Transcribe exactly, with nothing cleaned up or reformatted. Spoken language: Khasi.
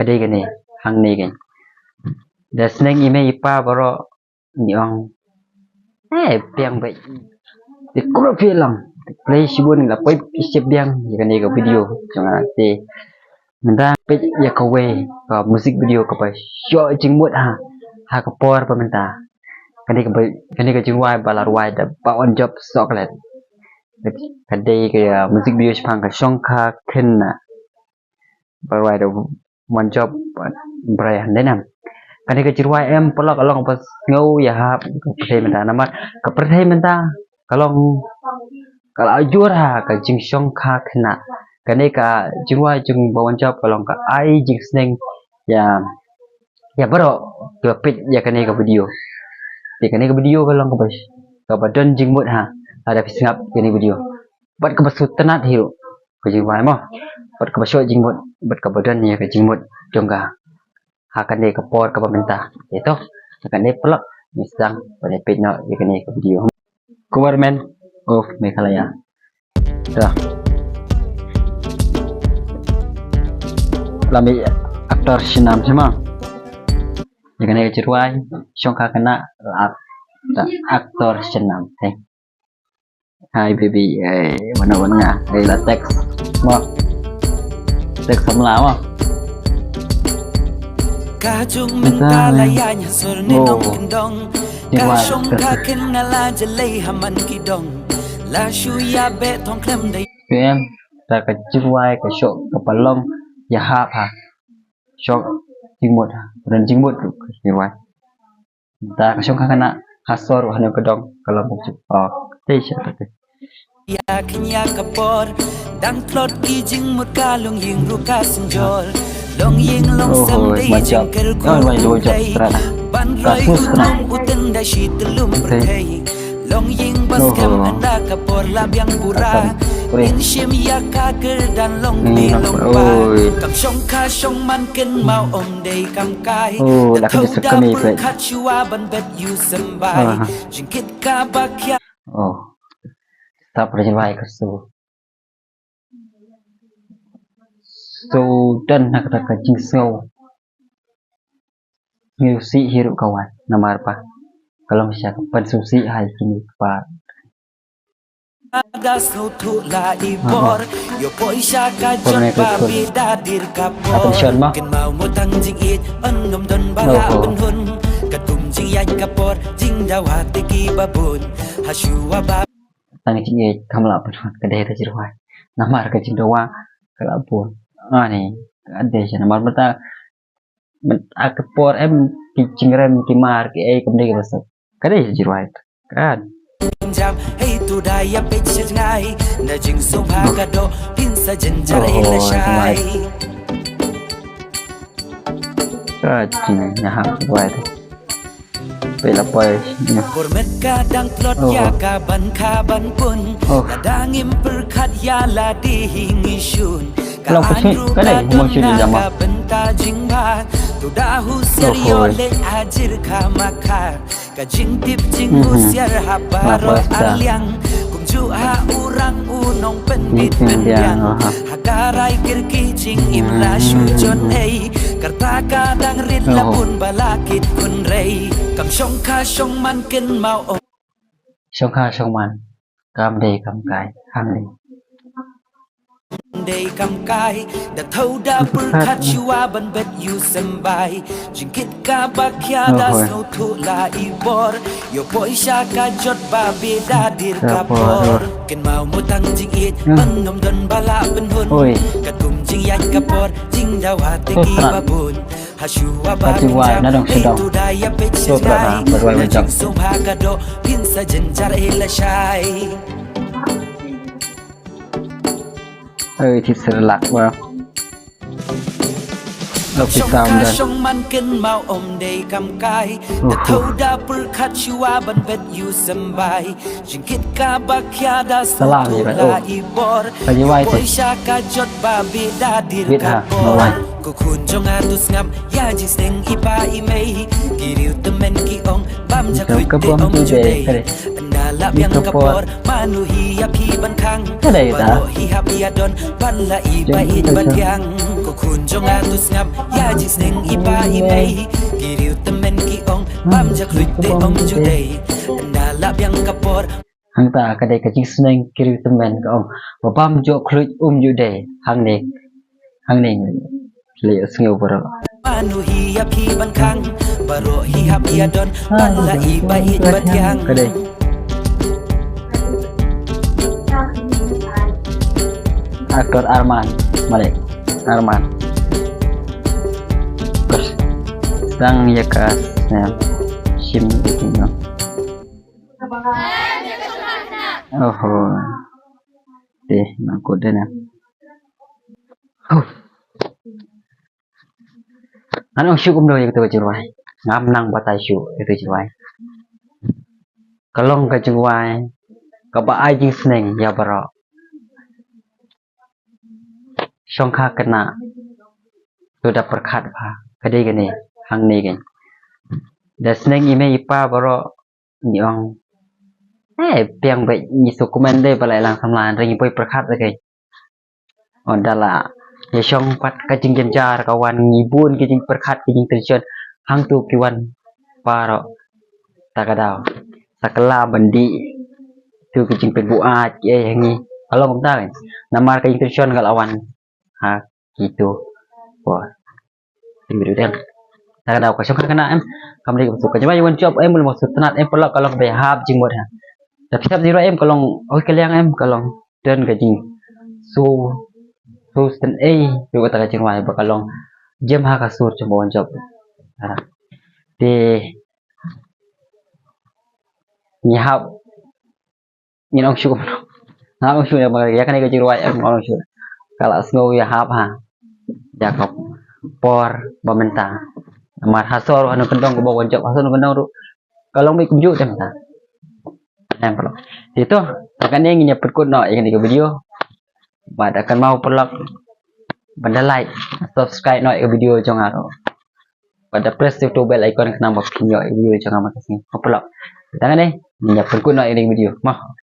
Ka dei kane, hangne kane. Da sneng i mei i pa baroh ngi ong, eh, biang beit. Te krup ïa long. Te khublei shibun, la poi shepbiang ïa kane ka video jong nga. Te mynta peit ïa kawei ka music video kaba shoh jingmut ha, ha ka por ba mynta. Kane ka ba, kane ka jingrwai ba la rwai da Bah Wanjop Chocolate. Ka dei ka, uh, music video shaphang ka Shongkha Khynnah. Ba rwai da Wanjop Brian Denham. Kane ka jingrwai em paralok ka long ba sngew ïahap ka pyrthei mynta, namar ka pyrthei mynta ka long ka la jur ha ka jingshongkha khynnah. Kane ka jingrwai jong Bah Wanjop ka long ka ai jingsneng ïa, ïa baroh kiba peit ïa kane ka video. Te kane ka video ka long kaba, kaba don jingmut ha, lada phi sngap kane ka video. Bad kaba sngewtynnat hi ruh ka jingrwai mo. Bad kaba shoh jingmut, bad kaba don ïa ka jingmut jong ka ha kane ka por kaba mynta. Te to, ha kane paralok, ngi sdang ban ïa peit noh ïa kane ka video. Government of Meghalaya. To. La mih actor shnam sha ma. Ïa kane ka jingrwai Shongkha Khynnah la, la actor shnam. Te. Hi baby, eh, mana wan nga, eh, la text mo. Text samla mo. Ka jong mynta la ïaid ha sur ne nongkyndong. Ka shongkha khynnah la jlei ha man ki dong. La shu ïa beh thong khlem dei. Em, ta ka jingrwai ka shoh kaba long ïahap ha. Shoh jingmut ha. Don jingmut ruh ka jingrwai. Mynta ka shongkha khynnah ha sor, ha nongkyndong ka long bok. Oh, te sha te. Ïa kane ka por dang tlot ki jingmut, ka longïing ruh ka synjor. Longïing longsem dei jingkyrkhu dei ban roi u tnum u tynda shi tlum pyrthei. Longïing ba skhem ynda ka por la biang pura. Ngin shim ïa ka kyrdan long dei long ba. Kam shongkha shongman kynmaw ym dei kam kai. Da thawda pyrkhat shuwa ban bet ïa u symbai. Jingkit kaba khia. Oh. Tap rajin bai ka su. Su don ha kata ka jingsngew. Sngewsih hi ruh ka wan namar ba ka long shisha ka pynsngewsih ha kine ki kpa. Da sngewthuh la i bor, ïoh poi sha ka jot ba bit da dir ka por. Kynmaw mo tang jingïeit, ym don ba la pynhun. Katkum jingïaid ka por, jingdawa te kiba bun. Hashuwa ba tang jingïeit kam la pynhun, ka dei da jingrwai. Namar ka jingdawa ka la bun. Ani, ka dei sha namar mynta, mynta ka por em ki jingrem ki mar ki ei kam dei kaba suk. Ka dei jingrwai. Kan. Jam, hei tu da ïa peit sha jngai. Na jingsngewbha ka doh, phin sa jynjar ei lashai. Ka jingïahap wai tu. Peit la poi. Bor met ka dang tlot ïa ka ban kha ban pun. Lada ngim pyrkhat ïa lade hi ngi shun. Ka an ruh ka don na ka bynta jingbha. Tu da husiar ïoh leh hajir kha ma kha. Ka jingtip jinghusiar ha baroh arliang. Kumjuh ha u rang u nongpynbit pynbiang. Ha ka rai kyrkieh jingim la shu jot ei. Kata ka dang rit la bun ba la kit khun rei. Kam shongkha shongman kynmaw ym. Shongkha shongman. Kam dei kam kai. Kam dei. Dei kam kai. Da thawda pyrkhat shuwa ban bet ïa u symbai. Jingkit kaba khia da sngewthuh la i bor. Ïoh poi sha ka jot ba bit da dir ka por. Kynmaw mo tang jingïeit, ym don ba la pynhun. Katkum jingïaid ka por, jingdawa te kiba bun. Hashuwa ba jingwai na dong sha dong. Tu da ïa peit sha jngai. Na jingsngewbha ka doh, phin sa jynjar ei lashai. Oi, thit Sherlock ba. Shongkha shongman kynmaw ym dei kam kai. Da thawda pyrkhat shuwa ban bet ïa u symbai. Jingkit kaba khia da sngewthuh la i bor. Poi sha ka jot ba bit da dir ka por. Ko khun jong nga to sngap ïa jingsneng i pa i mei. Ki riew tymmen ki ong bam jakhuid te ym ju dei. Na Lah biang ka por, mano hi ïa phi ban khang. Ka dei ta. Baroh hi hap ïa don, ban la i ba i ba thiang. Ko khun jong nga tu sngap, ïa jingsneng i pa i mei. Ki riew tymmen ki ong, bam ja khluit te ong ju dei. Ynda lah biang ka por. Hangta ka dei ka jingsneng ki riew tymmen ka ong, ba bam ja khluit um ju dei. Hangne, hangne. Leh sngew baroh. Mano hi ïa phi ban khang, baroh hi hap ïa don, ban la i ba i ba thiang. Ka dei. Actor Arman Malik. Arman. Terus sang ïa ka snap shim ïa ka. Oho. Deh, na kut deh na. Huh. Ngan ong shuh kumno ïa kata ka jingrwai. Ngam nang batai shuh ïa kata ka jingrwai. Ka long ka jingrwai kaba ai jingsneng ïa baroh. Shongkha khynnah, to da pyrkhat bha, ka dei kane, hangne kane. Da sneng i mei i pa baroh ngi ong, eh, biang beit, ngi shu comment dei ba la ïalang samla, hynrei ngi poi pyrkhat da kane. Ynda la ïa shong pat ka jingjynjar ka wan, ngi bun ki jingpyrkhat, ki jingtension, hangto ki wan baroh. Ta ka daw sa kylla ban dih tu ki jingpynbuaid kiei ha ngi. Ka long kumta, namar ka jingtension ka la wan ha kito por. Dang. Ta ka daw ka shongkha khynnah em, kam dei ka bsuk ka jingmut wan jop em, ul ma sut tnat em, paralok, ka long kaba ïahap jingmut ha. Da phi sngap jingrwai em, ka long, oi, ka liang em, ka long don ka jing, so, so sngewthuh ei, ïa kata ka jingrwai ba ka long jem ha ka sur jong ba wan jop. Te ngi hap, ngin ong shuh kumno? Ngin ong shuh ïa kane ka jingrwai em, ngin ong shuh. Ka la sngew ïahap ha ïa ka por ba mynta. Namar ha sor, ha nongkyndong kaba wan jop ha sor nongkyndong ruh ka long beit kumjuh te mynta. Em paralok. Te to, tang kane ngin ïa pynkut noh ïa kane ka video. Bad kynmaw paralok ban da like, subscribe noh ïa ka video jong nga ruh. Bad da press ïa uto u bell icon khnang ba phin ïoh ïa ka video jong nga man ka sngi. Ko paralok, tang kane ngin ïa pynkut noh ïa kane ka video. Mo.